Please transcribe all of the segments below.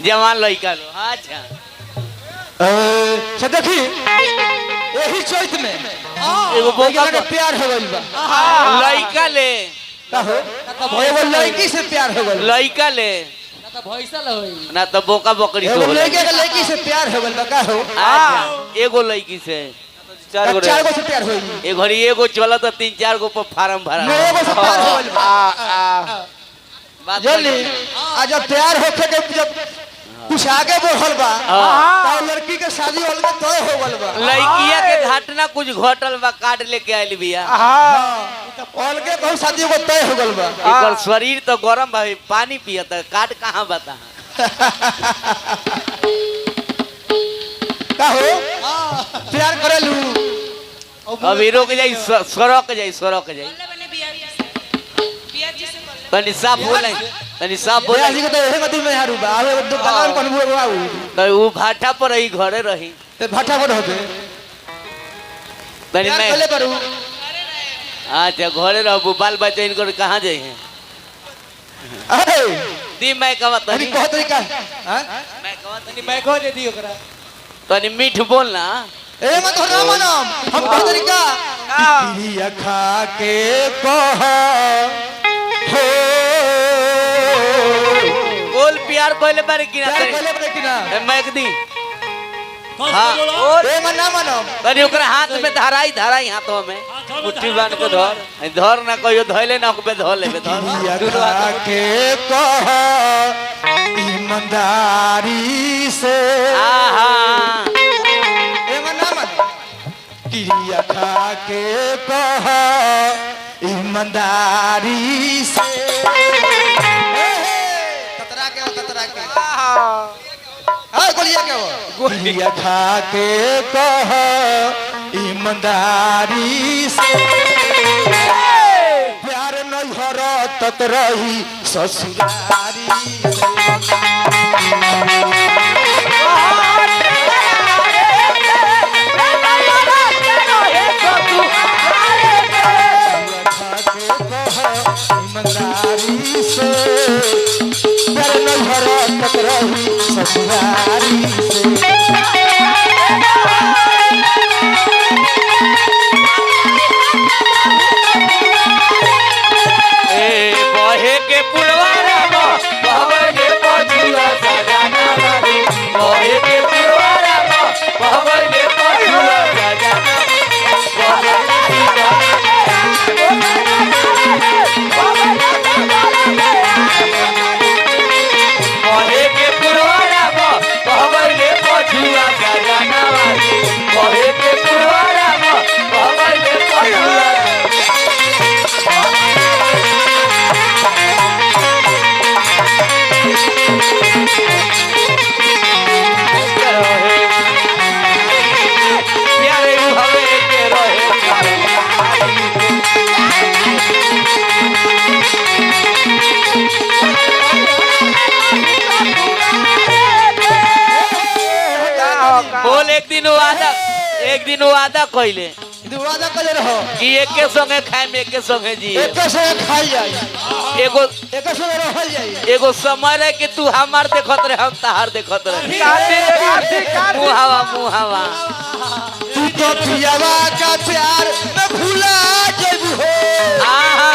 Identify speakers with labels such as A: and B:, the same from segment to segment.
A: जवान लड़का लो। अच्छा।
B: से देखी यही चैत में
A: एगो बोका
B: लड़का के प्यार हो गइल बा।
A: लड़का ले।
B: का हो? एगो लड़की से प्यार हो गइल।
A: लड़का ले।
C: ना तो भैसा होई।
A: ना तो बोका बकरी से
B: एगो
A: होला।
B: लड़के के लड़की से प्यार हो गइल बा, का हो?
A: अच्छा, एगो लड़की से।
D: चार गो।
B: चार गो से प्यार होई।
A: ए घड़ी एगो चलत त तीन चार गो पर फार्म भरा।
B: ना एगो से प्यार हो गइल बा।
A: बात
B: जानली? आ जब प्यार होखे के जब कुछ आगे बढ़ल बा,
A: हाँ।
B: तो लड़की के शादी अलगे तय हो गइल बा।
A: लड़किया के घटना कुछ घटल बा, कार्ड लेके आइल बिया।
B: अलगे बहुत शादी एगो तय हो गइल बा।
A: एकर शरीर तो गरम बा, पानी पियत, कार्ड कहाँ बता?
B: का हो? प्यार करेलू?
A: अभी रुक जाई, सड़क जाई, सड़क जाई। तनी साफ बोले, तनी साफ बोले।
B: जी के तो एहे गति में हारू बा। आवे दो दलान कोन बुए आऊ।
A: तो ऊ भाटा पर रही, घरे रही।
B: ते भाटा पर होबे।
A: तनी
B: प्यार
A: मैं
B: कले करू।
A: अच्छा, घरे रहबू, बाल बच्चा इनकर कहाँ जाई हैं?
B: अरे
A: दी मैं कहवा
B: तनी
A: तनी।
B: कह तरीका। हां?
A: मैं कहवा तनी।
C: तनी मैं कह दे दी ओकरा।
A: तनी मीठ बोल ना।
B: ए मत हो राम नाम, हम कह तरीका। प्रिय खा के कह हो।
A: बोल प्यार कोइले बारे कि ना?
B: प्यार कले बारे कि ना?
A: ए, मैं दी। हाँ, बोल।
B: ए मन ना मानम।
A: तनी ओकरा हाथ में धराई, धराई हाथों में।
D: मुट्ठी बांध के धर।
A: धर ना कहियो धइले ना ओकरे धर लेबे, धर।
B: प्रिय खा के कह ईमानदारी से।
A: आहा।
B: ए मन ना मन। क्रिया खा के कह ईमानदारी से। ततरा के ततरा के। हाँ, गोलिया के वो। गोलिया खा के कह ईमानदारी से। प्यार नैहर तक रही ससुरारी से। खा के कह ईमानदारी से। प्यार नैहर तक रही ससुरारी से।
A: ए बहे के पुलवारा बहवे के पछुआ सजाना रे। बहे के पुलवारा बहवे के पछुआ सजाना। बहे के पुलवारा बहवे के पछुआ सजाना रे। बहे के पुलवारा बहवे के पछुआ। प्यारे हवे के रहे। बोल एक दिन वादा, एक दिन वादा कइले।
B: वादा करे रहो।
A: कि एके संगे खाए में एके संगे जिए।
B: एके संगे खाई जाए।
A: एगो
B: एके संगे रहल जाए।
A: एगो समय रहे कि तू हमार देखत रहे, हम तहार देखत रहे। मुहावा मुहावा।
B: तू तो पियावा का प्यार में भूला जइबू हो।
A: आहा,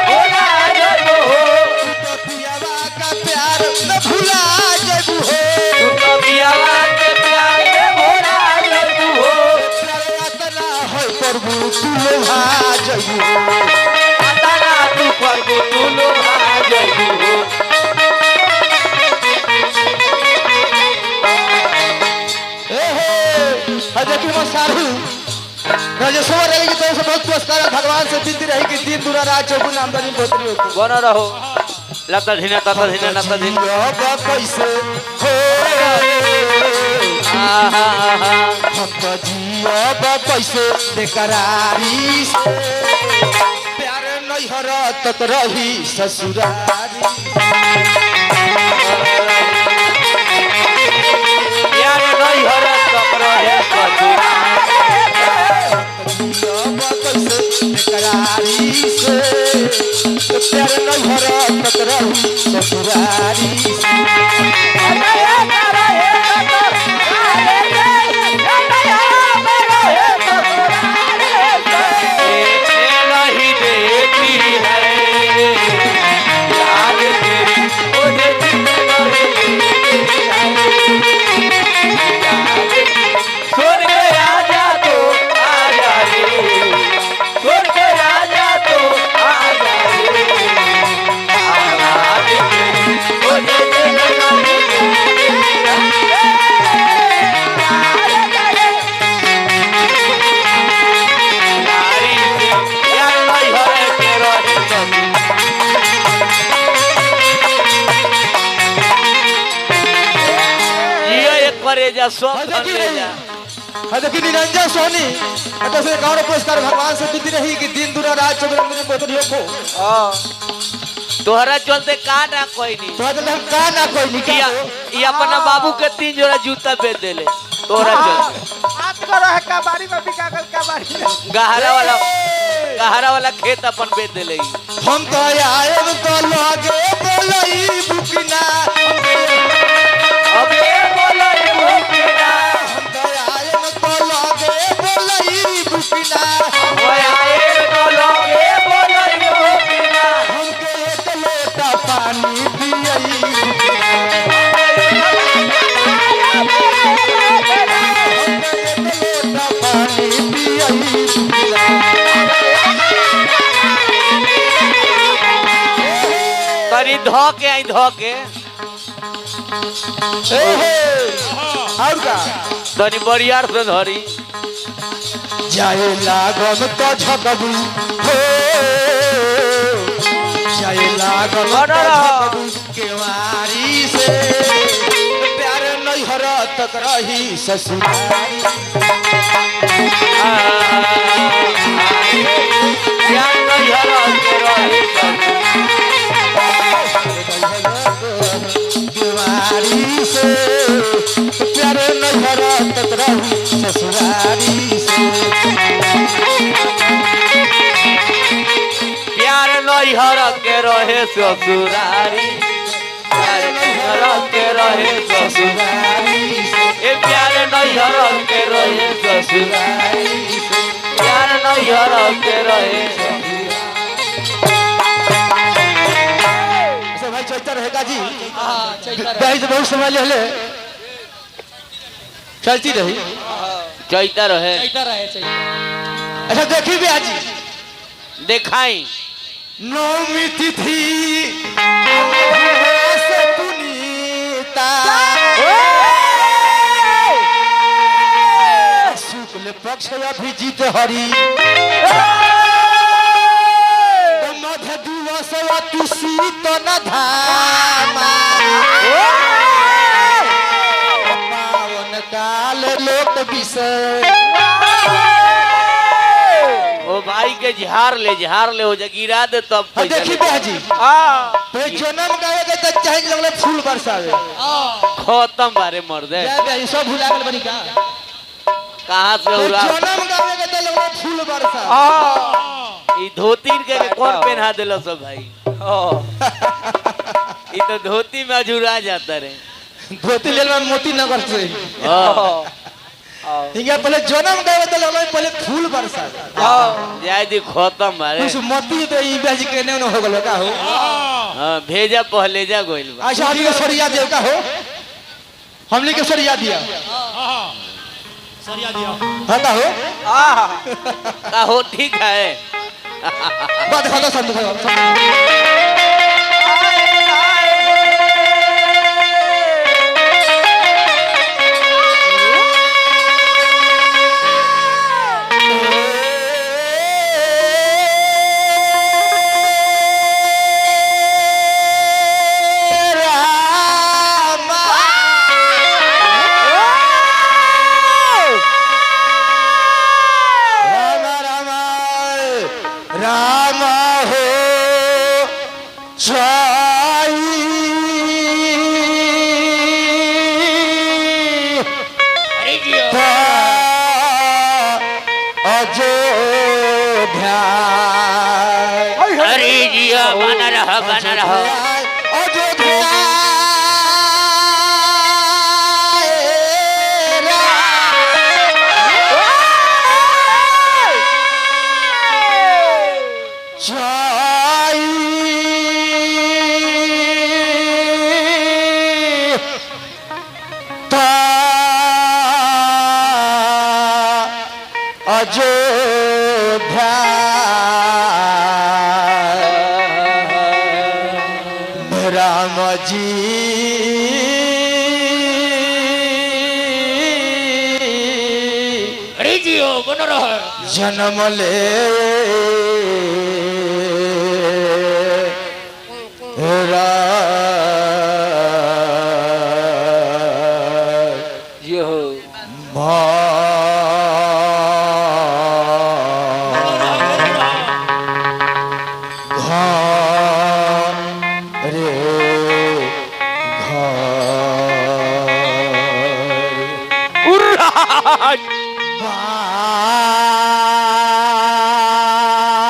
A: भुला जइबू हो।
B: तू तो पियावा का प्यार में भूला जइबू हो।
A: तू तो पियावा के प्यार में भुला जइबू हो।
B: प्यार अतना है प्रभु तू लोभा जइबू हो।
A: अतना तू प्रभु तू लोभा जइबू हो।
B: ए हे, आ देखी मो सारू राजेश्वर रवि की तरफ से बहुत पुरस्कार है। भगवान से विनती रही कि दिन दूरा रात चौगुन आमदनी बढ़ोतरी हो।
A: बनो रहो। लता धीना तता धीना लता धीना।
B: जियब कैसे हो?
A: आहा, आहा।
B: हम तो जियब कैसे बेकरारी से। प्यार नैहर तक रही ससुरारी।
A: प्यार नैहर तक रहे ससुरारी।
B: जियब कैसे बेकरारी से। प्यार नैहर तक रही ससुरारी से।
A: नहीं देती है याद तेरी, मुझे जीने नहीं देती है। सुन के आजा तो आजा रे, सुन के आजा तो आजा रे, आवाज तेरी मुझे जीने नहीं देती है। नारी से यार नहीं हरे के रहे ससुर। ये एक करेजा सब
B: हाँ, देखी
A: ले जा।
B: हाँ देखी निरंजन सोनी अतः से गौरव पुरस्कार भगवान से विधि रही कि दिन दुना रात चौबीस दिन बहुत हो।
A: तोहरा चलते का ना कोई नहीं।
B: तो हम का ना कोई नहीं
A: ये ये अपना बाबू के 3 जोड़ा जूता बेच देले तोहरा चलते।
E: हाथ करो है कबाड़ी में बिका गल कबाड़ी में।
A: गहरा वाला, गहरा वाला खेत अपन बेच देले ई।
B: हम तो आए तो लगे बोलई बुकना,
A: अबे बोलई बुकना,
B: हम तो आए तो लगे बोलई बुकना,
A: ओए आए तो लगे बोलई बुकना,
B: हमके एक लोटा पानी पियई बुकना, हमके एक लोटा पानी पियई बुकना।
A: तरी धो के आई धो के।
B: ए हे, और का
A: तनी बरियार से धरी।
B: जाए लागम तो झकबू हो, जाए लागम तो झकबू केवारी से, प्यार नैहर तक रही ससुरारी।
A: प्यार नैहर के रही ससुरारी।
B: केवारी से, प्यार नैहर तक रही ससुरारी से।
A: प्यार नैहर के रहे ससुरारी, प्यार नैहर के रहे ससुरारी
B: से,
A: ए प्यार नैहर के रहे ससुरारी
B: से,
A: प्यार नैहर के रहे ससुरारी।
B: अच्छा भाई चलता रहेगा जी।
C: हाँ चलता रहे।
B: भाई तो बहुत समय ले ले, चलती रही,
A: चलता रहे,
C: चलता रहे, चलता।
B: अच्छा देखी भी आज
A: देखाई
B: नौमी तिथि से पुनीता, शुक्ल पक्ष अभिजीत हरि, मध्य दिवस अति शीतल धामा, पावन काल लोक विषय।
A: ओ भाई के झाड़ ले, झाड़ ले हो जा गिरा दे तब
B: हाँ,
A: पैसा
B: देखी
A: ले।
B: ब्याह जी तो जन्म गावे के तो चाहे लगले फूल बरसावे।
A: खत्म बारे मर दे।
B: जय ब्याह जी सब भुला गेल बनी का
A: कहाँ से
B: तो
A: उड़ा
B: जन्म गावे के तो लगले फूल बरसावे।
A: ई धोती के कौन पहना देलो सब भाई? ई तो धोती में अझुरा जाता रे।
B: धोती लेल में मोती नगर से।
A: हाँ।
B: हिंगा पहले जन्म गावे तो लगले पहले फूल बरसावे।
A: जाय दी खत्म बारे।
B: कुछ मोती तो ई ब्याह जी के ने हो गेल का हो।
A: हाँ भेजा पहले जा गोइल बा।
B: अच्छा हमनी के सरिया देव का हो, हमनी के सरिया दिया।
F: सरिया दिया।
B: हाँ का हो?
A: का हो ठीक है।
B: बात खत्म समझो।
A: अरे जिया बना रहा, बना रहा।
B: अयोध्या राम जी
A: अरे जियो बन रहा
B: जन्म ले रा-
D: ये हो
B: रे घर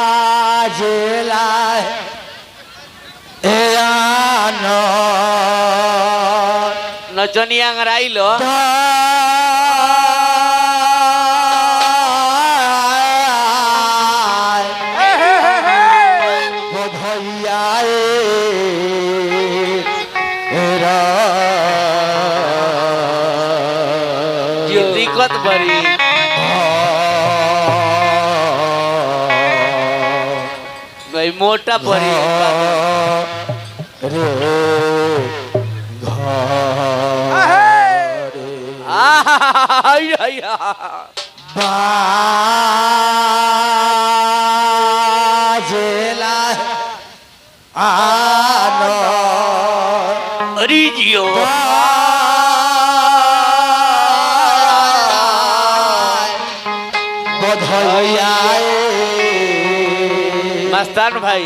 B: बाजेला ए
D: नचनिया अंगराई लो ये दिक्कत बड़ी भाई मोटा पड़ी
B: रे बाजेला आनो
A: अरे जियो
B: बधैया
D: मस्तान भाई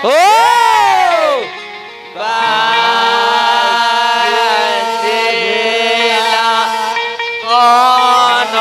D: ओ बाजेला कौन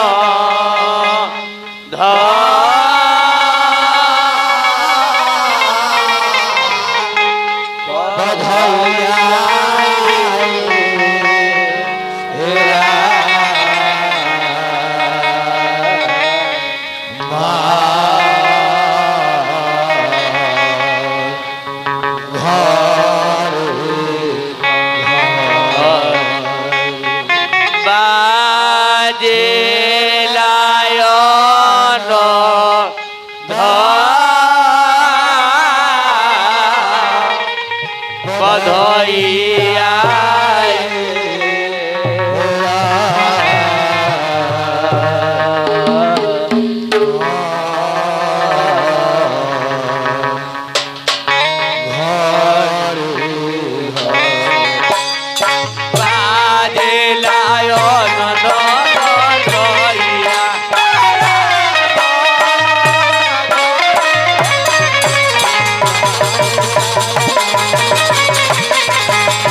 D: बाजेला बधैया बाजेला
B: Thank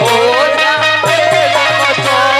A: ओझा हे रामचंद्र।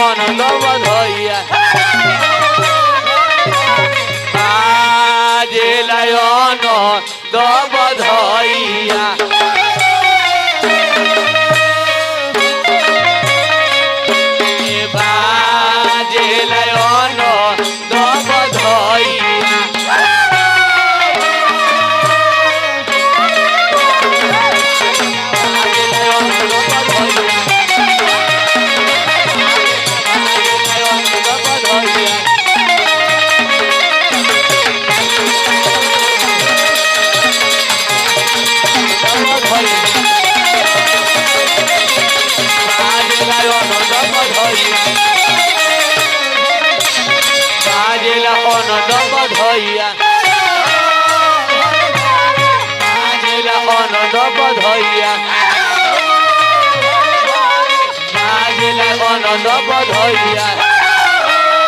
A: আনন্দ বধইয়া আনন্দ বধইয়া আনন্দ বধইয়া আনন্দ বধইয়া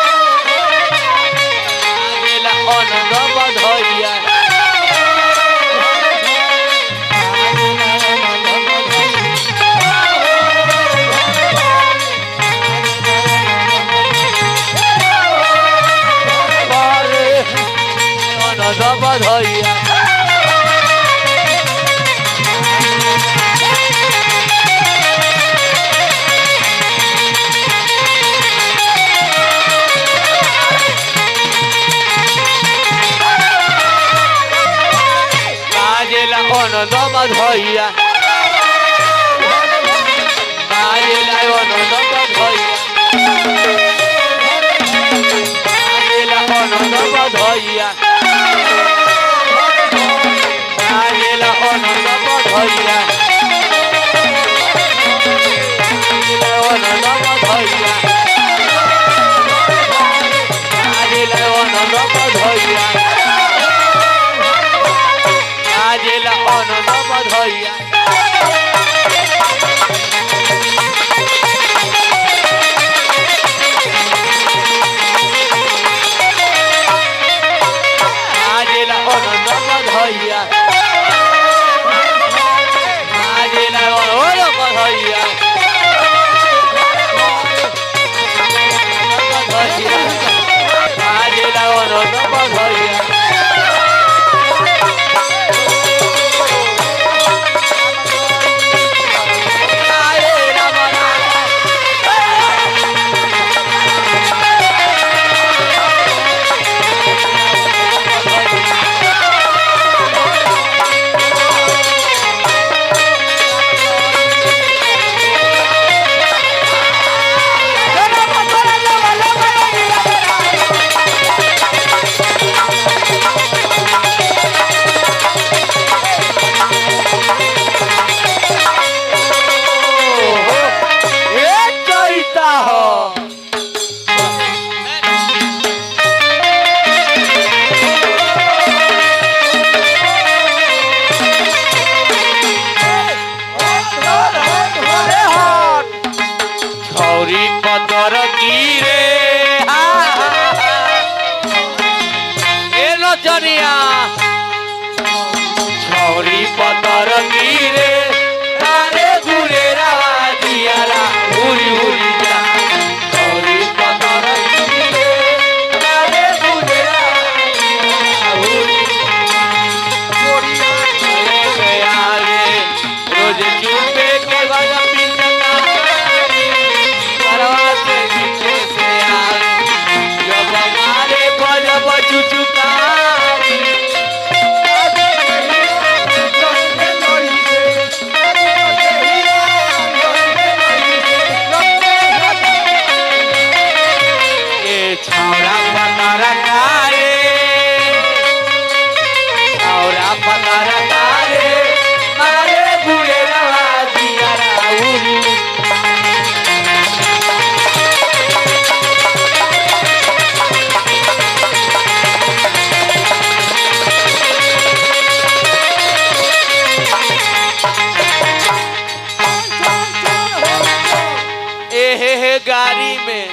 D: ए गाड़ी में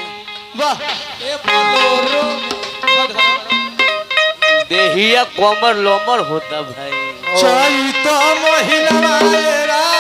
B: वाह
C: ए बोलोरो में।
D: देहिया कोमर लोमर होता भाई।
B: चैत महिना राम।